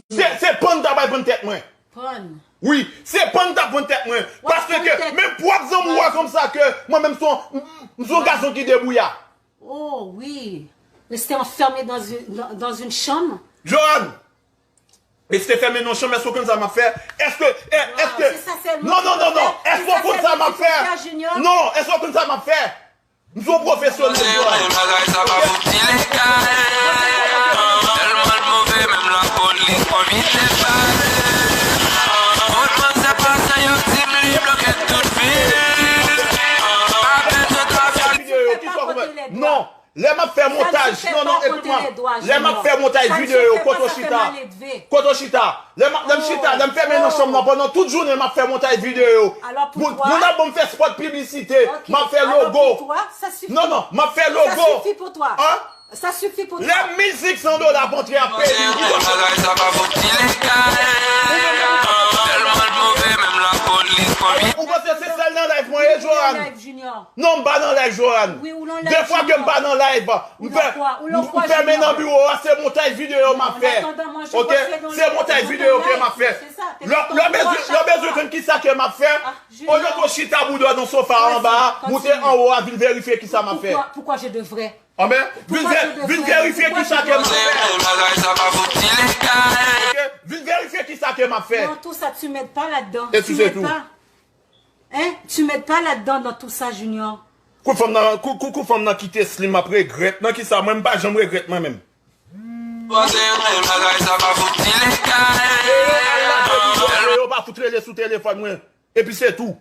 se, se pann ta bay pann tèt mwen. Pann. Wi, se pann ta pann tèt mwen. Paske menm pwòp zanmi w a konn sa ke mwen menm se yon, m se yon gason ki debouya. Oh wi. Rester enfermé dans une, dans, dans une chambre. Johanne, reste fèmen nan chanm, èske w konn sa m ap fè? Èske, èske, non, non, non, non, èske w konn sa m ap fè? Non, èske w konn sa m ap fè? M se yon pwofesyonèl, Johanne. Bagay sa pa fouti legal. Tèlman l move, menm lapolis pran vite pale. Kot manzè pase, yo di m li bloke tout vil. Pa bezwen ta fè li. Non. Lè m ap fè montaj, non, non, ekout mwen. Lè m ap fè montaj videyo yo, kote w chita? Kote w chita? Lè m ap, lè m chita, lè m fèmen nan chanm nan pandan tout jounen, m ap fè montaj videyo yo. Moun, moun ap ban m fè spot piblisite, m ap fè logo. Non, non, m ap fè logo. Hein? Lè mizik san dola ap antre ap peyi. Bagay sa pa fouti legal. Tèlman l move, menm lapolis pran vite. Ou panse se sèl nan live mwen ye, Johanne? Non, m pa nan live, Johanne. De fwa ke m pa nan live, m fè, m fèmen nan biwo a, se montaj videyo m ap fè. Ok? Se montaj videyo ke m ap fè. Lè, lè w bezwen, lè w bezwen konn kisa ke m ap fè, olye ke w chita bouda w nan sofa anba a, moute anwo a, vin verifye kisa m ap fè. Pourquoi, pourquoi je devrais? Anben, vin, vin verifye kisa ke m ap fè. Bagay sa pa fouti legal. Ok? Vin verifye kisa ke m ap fè. Non, tout ça, tu m'aides pas là-dedans. Tu m'aides pas. Hein? Tu m'aides pas là-dedans, dans tout ça, Junior. Kou fanm nan, kou, kou, kou fanm nan kite Slim ap regrèt. Nan kisa? Mwen, m pa janm regrèt mwen menm. Panse yo menm bagay sa pa fouti legal. Yo pa fout rele sou telefòn mwen. Epi se tou.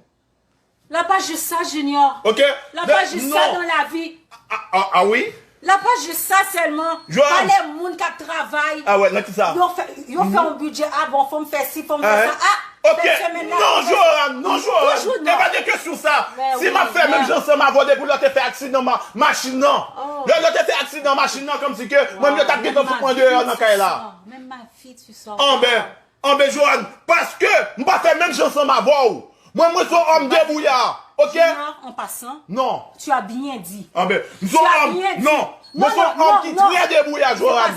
Là pas juste ça, Junior. Ok? Là pas juste ça dans la vie. Ah, ah, ah oui? Là pas juste ça seulement. Johanne. Pale moun k ap travay. Ah ouais, nan kisa? Yo fè, yo fè yon bidjè, ah bon, fò m fè si, fò m fè sa. Ah, ok. Non, Johanne, non, Johanne. E pa de kesyon sa. Si m ap fè menm jan ansanm avè w depi lè w te fè aksidan machin nan. Lè, lè w te fè aksidan machin nan, kòmsi ke mwen menm yo t ap gentan fout mwen deyò nan kay la. Même ma fille, tu sors. Anben, Anben, Johanne, paske m pa fè menm jan ansanm avè w. Mwen, mwen se yon òm debouya, ok? Junior, en passant, non, tu as bien dit. Anben, m se yon òm, non, mwen se yon òm ki trè debouya, Johanne.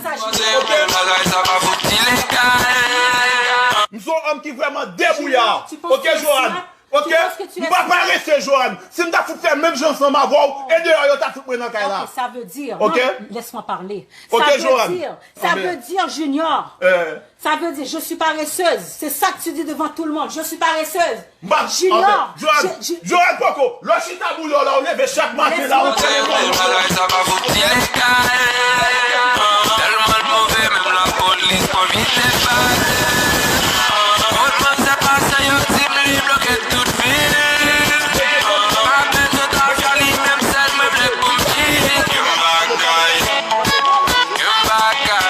Ok? M se yon òm ki vrèman debouya, ok, Johanne? Ok? M pa parese, Joanne. Si m ta fout fè menm jan ansanm avè w, e deyò yo ta fout mwen nan kay la. Ok, ça veut dire. Ok? Non, laisse-moi parler. Ok, Joanne. Ça veut dire, ça veut dire, Junior. Ça veut dire, je suis paresseuse. C'est ça que tu dis devant tout le monde. Je suis paresseuse. Junior, Joanne, Joanne poko. Lè w chita bouyon la, ou leve chak maten la, ou telefòn. Bagay sa pa fout ti lekal. Tèlman l move, menm lapolis konvite bal. Kot manzè pase, yo di m li bloke tout vil. Pa bezwen ta fè li menm sèl mwen vle pou m di. Yon bagay, yon bagay.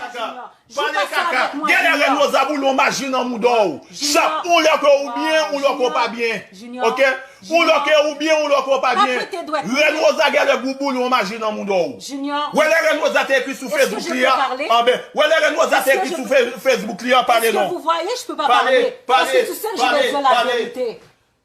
Pale kaka. Genlè Rèn Woza boule yon maji nan mouda w. Chak yon lè ke ou byen, yon lè ke w pa byen. Ok? Yon lè ke ou byen, yon lè ke w pa byen. Rèn Woza genlè gou boule yon maji nan mouda w. Wè lè Rèn Woza te ekri sou Facebook li a. Anben, wè lè Rèn Woza te ekri sou Fe- Facebook li a, pale non. Pale, pale, pale, pale.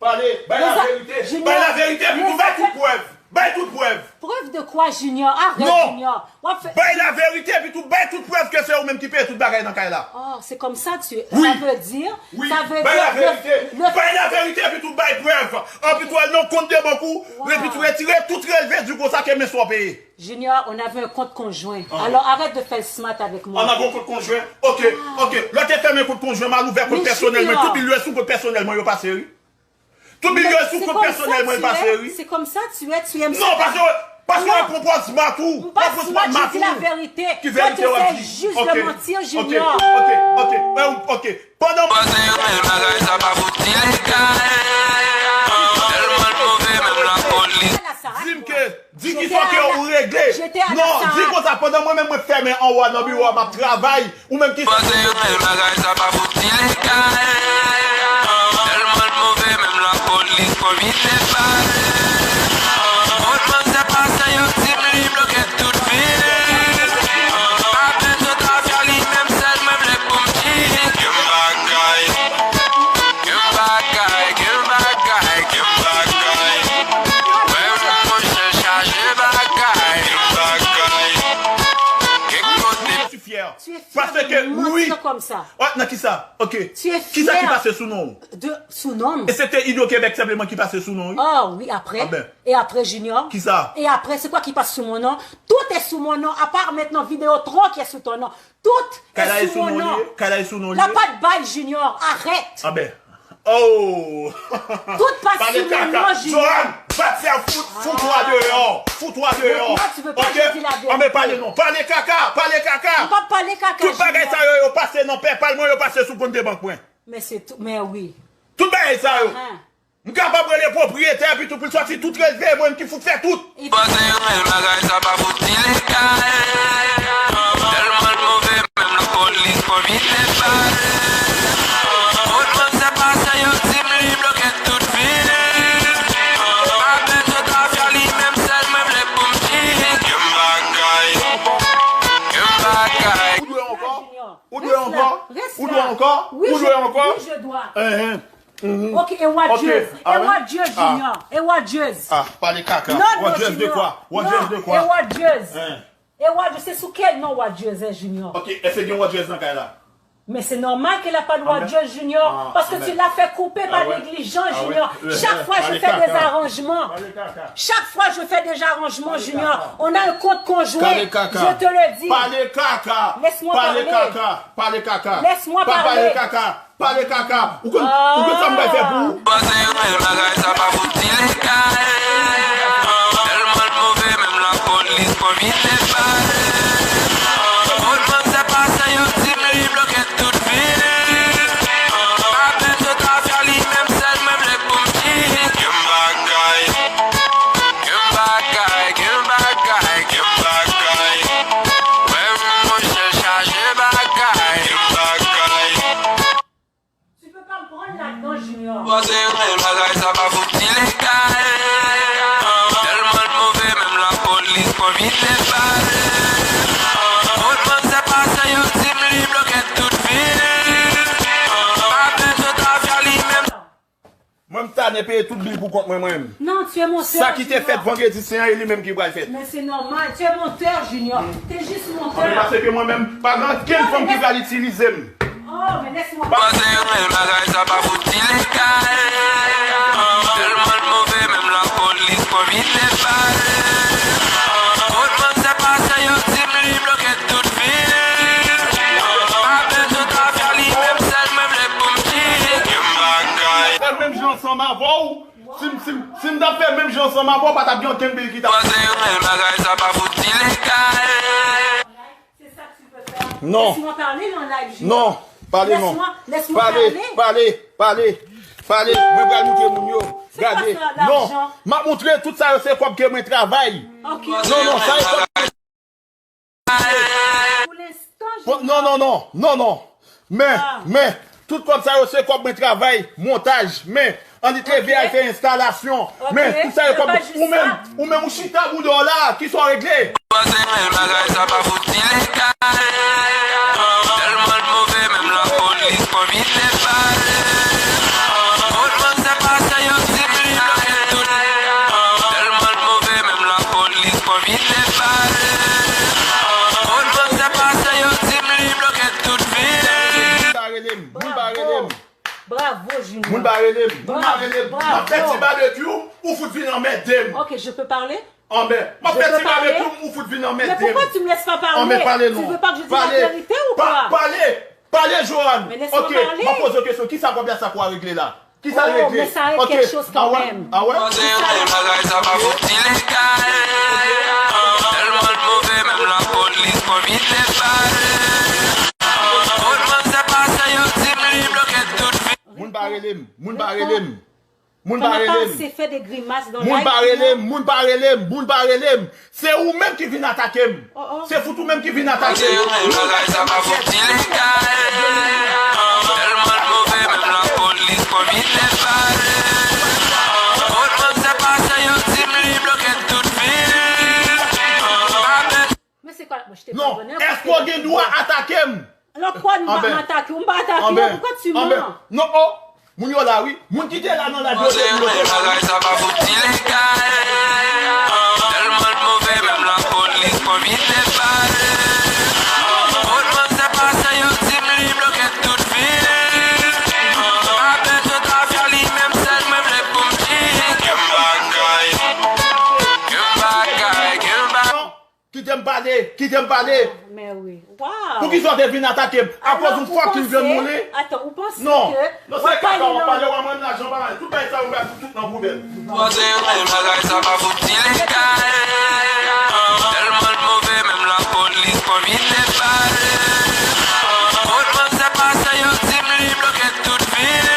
Pale, bay laverite. Bay laverite, epi tou bay tout prèv. Bay tout prèv. Preuve de quoi, Junior? Arrête, Junior. W ap fè... Bay laverite, epi tou bay tout prèv ke se ou menm ki peye tout bagay nan kay la. Oh, c'est comme ça tu... Oui. Ça veut dire, oui, ça veut dire, bay laverite. Bay laverite, epi tou bay prèv. Epi tou al nan kont de bank ou, epi tou retire tout relve di konsa ke men sa w peye. Junior, on avait un compte conjoint. Alors arrête de faire le smart avec moi. On avait un compte conjoint? Ok, ok. Lè w te fèmen kont konjwen, m al ouvè kont pèsonèl mwen. Tout bil yo sou kont pèsonèl mwen yo pase, wi. Tout bil yo sou kont pèsonèl mwen pase, wi. C'est comme ça tu es, tu aimes ça. Non, paske, paske w ap pran pòz matou. W ap pran pòz matou. Ki verite w ap di? Ok, ok, ok, ok, ok. Pandan... Panse yo men bagay sa pa fout ilegal. Tèlman l move, menm lapolis. Di m ke, di kisa ke ou regle. Non, di konsa, pandan mwen menm mwen fèmen anwo a nan biwo a, m ap travay, ou menm ki... Panse yo men bagay sa pa fout ilegal. Tèlman l move, menm lapolis konvite bal. Kot manzè pase, yo di m li bloke tout vil. Pa bezwen ta fè li menm sèl mwen vle pou m di. Gen bagay, gen bagay, gen bagay, gen bagay. Frè m, monchè, chaje bagay, gen bagay. Gen kote. Je suis fier. Tu es fier de mentir comme ça. Paske, wi. Nan kisa? Ok. Tu es fier. Kisa ki pase sou non w? De, sou non m. E se te Hydro-Québec senpleman ki pase sou non w, wi. Oh, oui, après. Ah ben. Et après, Junior? Kisa? Et après, c'est quoi qui passe sous mon nom? Tout est sous mon nom, à part maintenant vidéo trois qui est sous ton nom. Tout est sous mon nom. Kay la e sou non l ye? Kay la e sou non l ye? La pa de bail, Junior, arrête. Ah ben. Oh! Tout passe sous mon nom, Junior. Joanne, va te faire foutre, fous-toi dehors, fous-toi dehors. Maintenant, tu veux pas que je dise la vérité. Ah, men pale non, pale kaka, pale kaka. M p ap pale kaka, Junior. Tout bagay sa yo, yo pase nan PayPal mwen, yo pase sou kont de bank mwen. Men se tou, men wi. Tout bagay sa yo. M kapab rele pwopriyetè epi tou pou l sòti tout relve, mwen ki fout fè tout. Panse yo men bagay sa pa fout ilegal. Tèlman l move, menm lapolis konvite bal. Kot manzè pase, yo di m li bloke tout vil. Pa bezwen ta fè li menm sèl mwen vle pou m di. Gen bagay, gen bagay. Ou dwe ankò? Ou dwe ankò? Ou dwe ankò? Ou dwe ankò? Oui, je dois. Ok, e Wadjez. E Wadjez, Junior. E Wadjez. Ah, pale kaka. Non, non, Junior. Wadjez de kwa? Wadjez de kwa? E Wadjez. E Wadjez, se sou kèl non Wadjez, eh, Junior? Ok, èske gen Wadjez nan kay la? Mais c'est normal qu'il n'y a pas de Wadjez, Junior, parce que tu l'as fait couper par négligence, Junior. Chaque fois, je fais des arrangements. Chaque fois, je fais des arrangements, Junior. On a un compte conjoint, je te le dis. Pale kaka. Laisse-moi parler. Pale kaka. Pale kaka. Laisse-moi parler. Pa pale kaka. Pale kaka. Ou konn, ou konn sa m pral fè pou ou? Panse yo men bagay sa pa fout ilegal. Tèlman l move, menm lapolis konvite bal. Kot manzè pase, yo di m li bloke tout vil. Pa bezwen ta fè li menm sèl mwen vle pou m di. Gen bagay, gen bagay, gen bagay, gen bagay. Frè m, monchè, chaje bagay, gen bagay. Tu peux pas me prendre là-dedans, Junior. Panse yo men bagay sa pa fout ilegal. Tèlman l move, menm lapolis konvite bal. Kot manzè pase, yo di m li bloke tout vil. Pa bezwen ta fè li menm. Mwen m tande peye tout bil pou kont mwen, mwen menm. Non, tu es mon... Sa ki te fèt vandredi sen an, e li menm ki pral fèt. Mais c'est normal, tu es menteur, Junior. T'es juste menteur. Anben, paske mwen menm, pa gen okenn fanm ki pral itilize m. Oh, mais laisse-moi. Panse yo men bagay sa pa fout ilegal. Li te pale. Kot manzè pase yo di m li bloke tout vil. Pa bezwen ta fè li menm sèl mwen vle pou m di gen bagay. Fè menm jan ansanm avè w. Si m, si m, si m t ap fè menm jan ansanm avè w, pa t ap gen okenn bil ki t ap. Panse yo men bagay sa pa fout ilegal. Non. Laisse-moi parler en live, Junior. Non, pale non. Laisse-moi, laisse-moi parler. Pale, pale, pale, pale. Mwen pral moutre moun yo. Gade. Non, m ap moutre tout sa yo se kòb ke mwen travay. Ok. Non, non, sa yo kòb. Pour l'instant, Junior. Non, non, non, non, non. Men, men, tout kòb sa yo se kòb mwen travay, montaj, men, annik leve al fè enstalasyon. Men, tout sa yo kòb ou menm, ou menm ou chita bouda w la, kisa w regle? Panse men bagay sa pa fout ilegal. Tèlman l move, menm lapolis pa anvi te pale. Kot manzè pase yo di m li bloke tout. Tèlman l move, menm lapolis pa anvi te pale. Kot manzè pase yo di m li bloke tout vil. Moun pa rele m, moun pa rele m. Bravo, Junior. Moun pa rele m, moun pa rele m. M ap fè ti babekyou, ou fout vin anmède m. Ok, je peux parler? Anben, m ap fè ti babekyou, ou fout vin anmède m. Mais pourquoi tu me laisses pas parler? Anben, pale non. Tu veux pas que je dise la vérité ou quoi? Pale, pale, Johanne. Mais laisse-moi parler. Ok, m ap poze w kesyon, kisa kòb la sa pou a regle la? Kisa l regle? Oh, mais ça règle quelque chose quand même. Ah ouais? Panse yo men bagay sa pa fout ilegal. Tèlman l move, menm lapolis pa anvi te pale. Kot manzè pase yo di m li bloke tout vi. Moun pa rele m, moun pa rele m. Moun pa rele m. T'as pas assez fait des grimaces dans live, non? Moun pa rele m, moun pa rele m, moun pa rele m. Se ou menm ki vin atake m. Oh, oh. Se fout ou menm ki vin atake m. Bagay sa pa fout ilegal. Tèlman l move, menm lapolis pa anvi te pale. Kot manzè pase yo di m li bloke tout vil. Pa bezwen. Mais c'est quoi? Moi, je t'ai pas donné un coup de pied. Non, èske w gen dwa atake m? Alors quoi, m pa atake w, m pa atake w, pourquoi tu mens? Non, oh. Moun yo la wi. Moun ki te la nan live yo te bloke. Bagay sa pa fout ilegal. Tèlman l move, menm lapolis pa anvi te pale. Kot manzè pase yo di m li bloke tout vil. Pa bezwen ta fè li menm sèl mwen vle pou m di gen bagay. Gen bagay, gen bagay. Kite m pale, kite m pale. Men wi. Wow. Poukisa w te vin atake m? Akoz yon fucking granmoun li? Atann, ou panse ke... Non, non, se kaka w ap pale, w a mande lajan pa mande. Tout bagay sa yo, w a fout tout nan poubèl. Panse yo men bagay sa pa fout ilegal. Tèlman l move, menm lapolis pa anvi te pale. Kot manzè pase yo di m li bloke tout vil.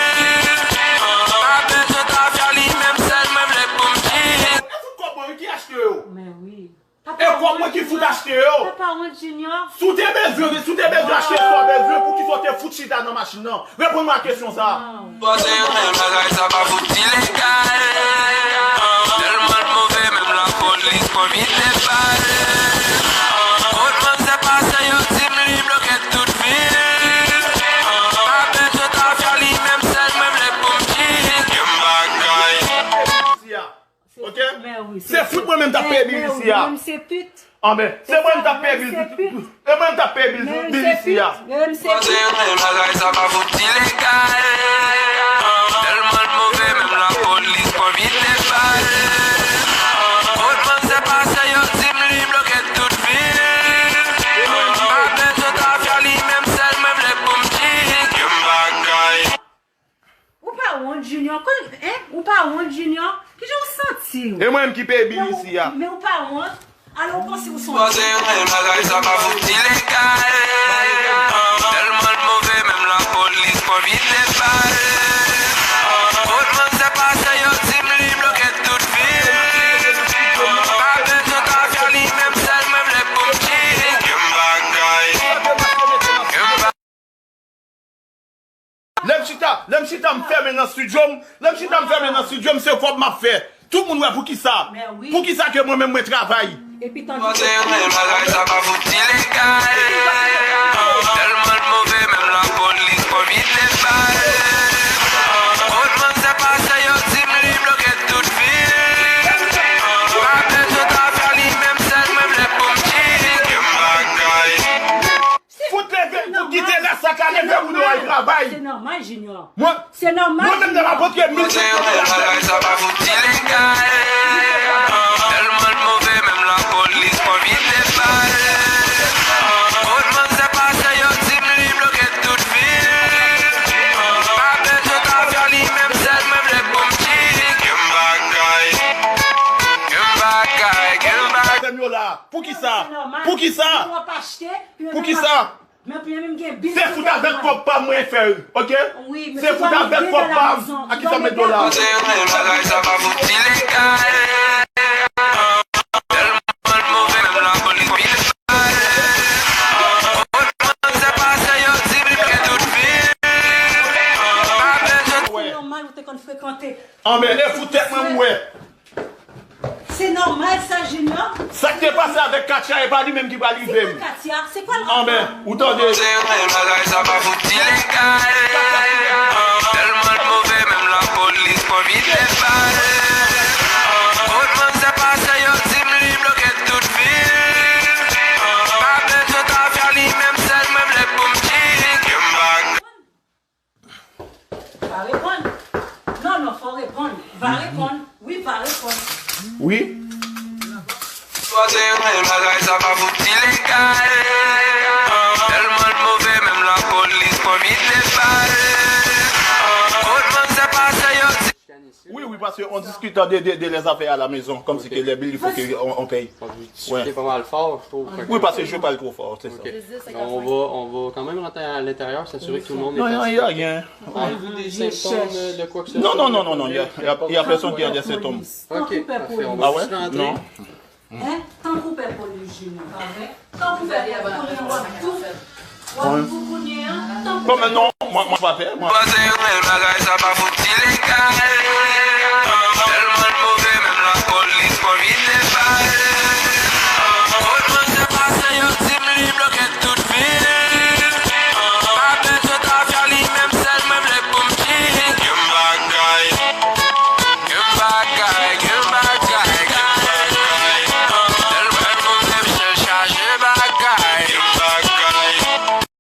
Pa bezwen ta fè li menm sèl mwen vle pou m di. E fout kòb mwen wi ki achte yo. Men wi. E kòb mwen ki fout achte yo. Papa wont, Junior. Si w te bezwen, si w te bezwen achte sa w bezwen, poukisa w te fout chita nan machin nan? Reponn mwen a kesyon sa a. Panse yo men bagay sa pa fout ilegal. Tèlman l move, menm lapolis pa anvi te pale. Kot manzè pase yo di m li bloke tout vil. Pa bezwen ta fè li menm sèl mwen vle pou m di gen bagay. Ok? Se fout mwen menm t ap peye bil isi a. Anben, se mwen menm t ap peye bil. E mwen menm t ap peye bil isi a. Panse yo men bagay sa pa fout ilegal. Tèlman l move, menm lapolis pa anvi te pale. Kot manzè pase yo di m li bloke tout vil. Pa bezwen ta fè li menm sèl mwen vle pou m di gen bagay. Ou pa wont, Junior? Kon, en? Ou pa wont, Junior? Kijan w santi w? E mwen menm ki peye bil isi a. Men ou pa wont? Alò, ou panse ou se yon... Panse yo men bagay sa pa fout ilegal. Tèlman l move, menm lapolis pa anvi te pale. Kot manzè pase yo di m li bloke tout vil. Pa bezwen ta fè li menm sèl mwen vle pou m di gen bagay. Gen bagay. Lè m chita, lè m chita m fèmen nan estidyo m, lè m chita m fèmen nan estidyo m, se kòb m ap fè. Tout moun wè poukisa. Poukisa ke mwen menm mwen travay. Epi tande. Panse yo men bagay sa pa fout ilegal. Tèlman l move, menm lapolis pa anvi te pale. Kot manzè pase yo di m li bloke tout vil. Pa bezwen ta fè li menm sèl mwen vle pou m di gen bagay. Fout leve, fout kite rès sa ka leve pou nou al travay. Se nòmal, Junior. Mwen, se nòmal, mwen menm nan m ap rantre mil. Panse yo men bagay sa pa fout ilegal. Poukisa? Poukisa? Poukisa? Se fout avèk kòb pa m mwen fè l, oke? Se fout avèk kòb pa m a ki sa mèt dola. Kote yon bagay sa pa fout ilegal. Tèlman l move, menm lapolis konfye l bal. Kot manzè pase, yo di m li bloke tout vil. Pa bezwen. Se nòmal ou te konn frekante. Anben, e fout tèt mwen m wè. Se nòmal sa, Junior. Sa k te pase avèk Katia, e pa li menm ki pral rive m. Se kwa Katia? Se kwa l... Anben, ou tande? Se yon bagay sa pa fout ilegal. Tèlman l move, menm lapolis konfye l bal. Kot manzè pase, yo di m li bloke tout vil. Pa bezwen ta fè li menm sèl, menm lè pou m chik. Yo m bag. Va reponn. Non, non, fò reponn. Va reponn. Wi, va reponn. Wi. Kote yon bagay sa pa fout ilegal. Tèlman l move, menm lapolis konfye l bal. Kot manzè pase, yo di Wi, wi, paske on diskite de, de, de les affaires à la maison, kòmsi ke les billes, il faut que on, on paye. Wi, paske je parle trop fort, c'est ça. Ok. Donc, on va, on va quand même rentrer à l'intérieur, s'assurer que tout le monde est en sécurité. Non, il y a, il y a rien. Avez-vous des symptômes de quoi que ce soit? Non, non, non, non, non, il y a, il y a, il y a personne qui a des symptômes. Ok, parfait, on va juste rentrer. Ah ouais? Non. Hein? Tankou pè polis, Junior, pa vre? Tankou pè polis, kounye a w ap tou, w ap tou kounye a, tankou pè polis. Bon, mais non, moi, moi, je vais pas faire, moi. Pase yon bèl bagay, sa pa fout ilegal.